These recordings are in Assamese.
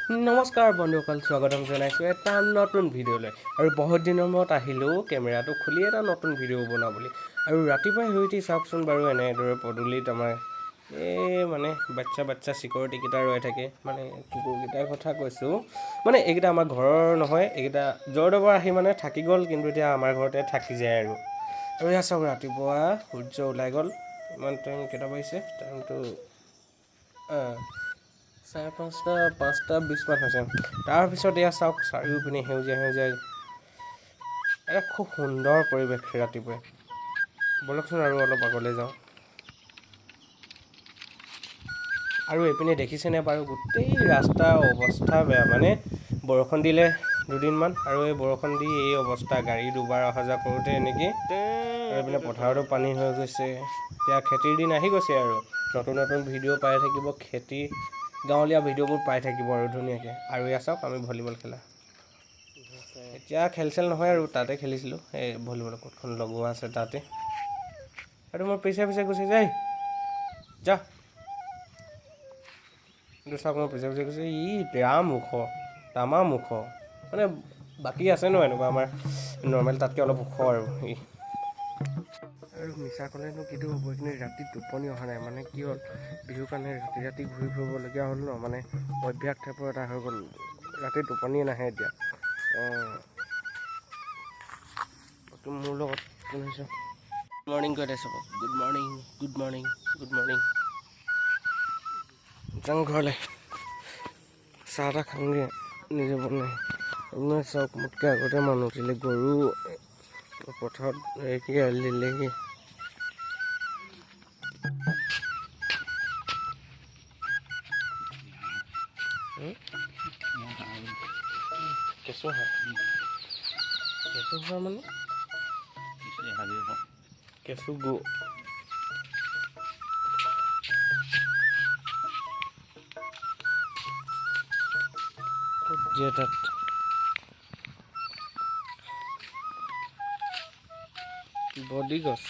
নমস্কাৰ বন্ধুসকল, স্বাগতম জনাইছোঁ এটা নতুন ভিডিঅ'লৈ। আৰু বহুত দিনৰ মূৰত আহিলোঁ কেমেৰাটো খুলি এটা নতুন ভিডিঅ' বনাবলৈ। আৰু ৰাতিপুৱাই শুই উঠি চাওকচোন বাৰু, এনেদৰে পদূলিত আমাৰ এই মানে বাচ্ছা বাচ্ছা চিকিউৰিটিকেইটা ৰৈ থাকে, মানে কুকুৰকেইটাৰ কথা কৈছোঁ। মানে এইকেইটা আমাৰ ঘৰৰ নহয়, এইকেইটা জৰদবৰ আহি মানে থাকি গ'ল, কিন্তু এতিয়া আমাৰ ঘৰতে থাকি যায়। আৰু আৰু এয়া চাওক, ৰাতিপুৱা সূৰ্য ওলাই গ'ল। ইমান টাইম কেইটা বাজিছে? টাইমটো 5:30, 5:20মান হৈছে। তাৰপিছত এয়া চাওক, চাৰিওপিনে সেউজীয়া সেউজীয়া, এটা খুব সুন্দৰ পৰিৱেশ ৰাতিপুৱাই। ব'লকচোন আৰু অলপ আগলৈ যাওঁ। আৰু এইপিনে দেখিছেনে বাৰু, গোটেই ৰাস্তাৰ অৱস্থা বেয়া। মানে বৰষুণ দিলে দুদিনমান, আৰু এই বৰষুণ দি এই অৱস্থা, গাড়ী দুবাৰ অহা যোৱা কৰোঁতে এনেকৈ। আৰু এইপিনে পথাৰতো পানী হৈ গৈছে। এতিয়া খেতিৰ দিন আহি গৈছে, আৰু নতুন নতুন ভিডিঅ' পাই থাকিব, খেতি গাঁৱলীয়া ভিডিঅ'বোৰ পাই থাকিব আৰু ধুনীয়াকৈ। আৰু এয়া চাওক, আমি ভলীবল খেলা, এতিয়া খেল চেল নহয় আৰু তাতে খেলিছিলোঁ। এই ভলীবল কোৰ্টখন লগোৱা আছে তাতে। আৰু মোৰ পিছে পিছে গুচি যায়, যা। কিন্তু চাওক, মোৰ পিছে পিছে গৈছে। ই বেয়া ওখ, তামাম ওখ, মানে বাকী আছে ন এনেকুৱা আমাৰ নৰ্মেল, তাতকৈ অলপ ওখ আৰু ই। আৰু মিছা ক'লেনো কিটো হ'ব, এইখিনি ৰাতি টোপনি অহা নাই। মানে কি হ'ল, বিহুৰ কাৰণে ৰাতি ৰাতি ঘূৰি ফুৰিবলগীয়া হ'ল ন, মানে অভ্যাস টাইপৰ এটা হৈ গ'ল, ৰাতি টোপনিয়ে নাহে এতিয়া। মোৰ লগত কোন হৈছে? গুড মৰ্ণিং কৈ দে চবক। Good morning, good morning, good morning. যাওঁ ঘৰলৈ, চাহ এটা খাওঁগৈ নিজে বনাই। আপোনাৰ চাওক, মোতকৈ আগতে মানুহ উঠিলে, গৰু পথাৰত কি এৰাল দিলেহি। কেঁচু হাঁহ, কেঁচু হাঁহ মানে কেঁচু গু। ক'ত দিয়ে তাত? বডি গছ।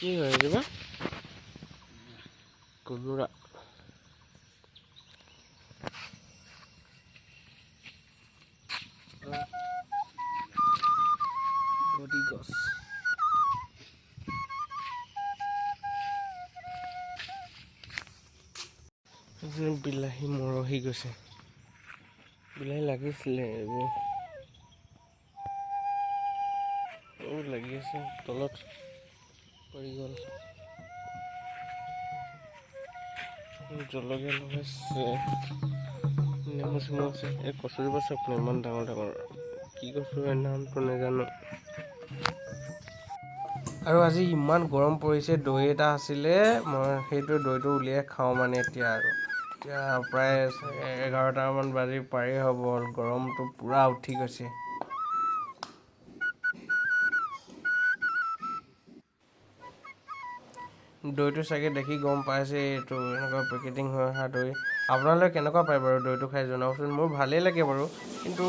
কি হয় কিবা কোমোৰা। বডি গছ। বিলাহী মৰহি গৈছে, বিলাহী লাগিছিলে, এইবোৰ লাগি আছে তলত পৰি গ'ল। জলকীয়া লগাইছে, নেমু চেমু আছে। এই কচুৰি গছ আপোনাৰ ইমান ডাঙৰ ডাঙৰ, কি কচু হয় নামটো নাজানো। আৰু আজি ইমান গৰম পৰিছে, দৈ এটা আছিলে, মই সেইটো দৈটো উলিয়াই খাওঁ মানে এতিয়া। আৰু এতিয়া প্ৰায় 11টামান বাজি পাৰেই হ'ব, গৰমটো পূৰা উঠি গৈছে। দৈটো চাগে দেখি গম পাইছে, এইটো এনেকুৱা পেকেটিং হৈ অহা দৈ। আপোনালোকে কেনেকুৱা পায় বাৰু দৈটো খাই জনাবচোন। মোৰ ভালেই লাগে বাৰু, কিন্তু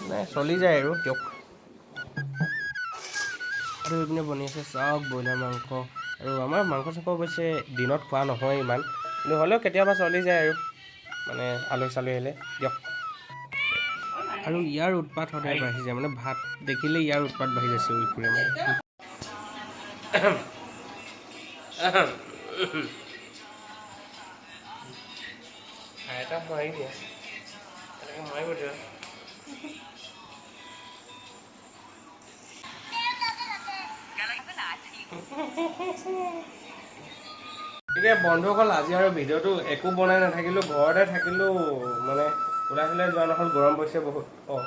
নাই চলি যায় আৰু দিয়ক। আৰু এইপিনে বনি আছে চাওক ব্ৰইলাৰ মাংস। আৰু আমাৰ মাংস চাংস অৱশ্যে দিনত খোৱা নহয় ইমান, কিন্তু হ'লেও কেতিয়াবা চলি যায় আৰু, মানে আলহী চালহী আহিলে দিয়ক। আৰু ইয়াৰ উৎপাত সদায় বাঢ়ি যায়, মানে ভাত দেখিলে ইয়াৰ উৎপাত বাঢ়ি যায়, চিঞৰি ফুৰে মানে। এটা মাৰি দিয়া, এনেকৈ মাৰিব দিয়া। এতিয়া বন্ধুসকল, আজি আৰু ভিডিঅ'টো একো বনাই নাথাকিলোঁ, ঘৰতে থাকিলোঁ, মানে ওলাই চোলাই যোৱা নহ'ল, গৰম পৰিছে বহুত। অঁ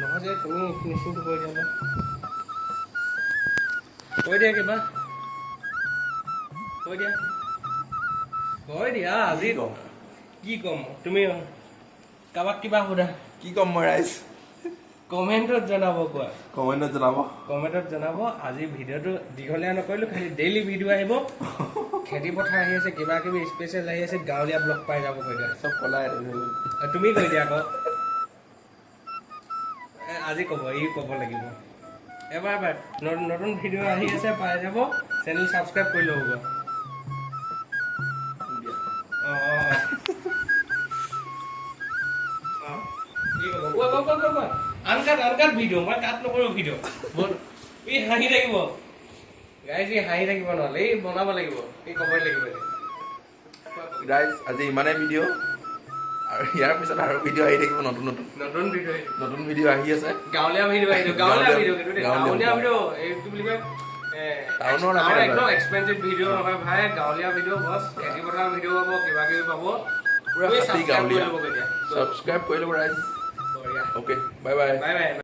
নহয় যে তুমি ফিনিচিংটো কৰি দিয়া, কৈ দিয়া কিবা, কৈ দিয়া, কৈ দিয়া। আজি কি ক'ম, তুমি কাৰোবাক কিবা সোধা। কি ক'ম মই ৰাইজ? কমেণ্টত জনাব, কোৱা, কমেণ্টত জনাব, কমেণ্টত জনাব। আজি ভিডিঅ'টো দীঘলীয়া নকৰিলোঁ, খালি ডেইলি ভিডিঅ' আহিব। খেতি পথাৰ আহি আছে, কিবা কিবি স্পেচিয়েল আহি আছে, গাঁৱলীয়া ব্লগ পাই যাব। কৈ দিয়া। চব কলাই। তুমি কৈ দিয়া আকৌ। আজি ক'ব, ই ক'ব লাগিব এবাৰ। এবাৰ নতুন নতুন ভিডিঅ' আহি আছে, পাই যাব। চেনেল ছাবস্ক্ৰাইব কৰি ল'ব। অঁ অঁ অঁ, কি ক'ব? কোৱা কোৱা কোৱা কোৱা কোৱা। আনকাট, আনকাট ভিডিঅ', মই কাট নকৰোঁ ভিডিঅ'। ই হাঁহি থাকিব গাইজ, ই হাঁহি থাকিব। নহ'লে এই বনাব লাগিব, এই ক'বই লাগিব এতিয়া। ৰাইজ, আজি ইমানেই ভিডিঅ' আৰু ইয়াৰ পিছত আৰু ভিডিঅ' আহি থাকিব নতুন নতুন। নতুন ভিডিঅ'। নতুন ভিডিঅ' আহি আছে। গাঁৱলীয়া ভিডিঅ' আহিব, গাঁৱলীয়া ভিডিঅ' কিন্তু দেই, গাঁৱলীয়া ভিডিঅ'। এই কি বুলি কয়, টাউনৰ টাউনৰ একদম এক্সপেঞ্চিভ ভিডিঅ' নহয় ভাই, গাঁৱলীয়া ভিডিঅ' বছ। খেতি পথাৰৰ ভিডিঅ' পাব, কিবা কিবি পাব। পুৰা তুমি খাটি subscribe কৰি গাঁৱলীয়া। ল'ব এতিয়া। ছাবস্ক্ৰাইব কৰি ল'ব ৰাইজ। বঢ়িয়া। Okay, bye bye. Bye bye.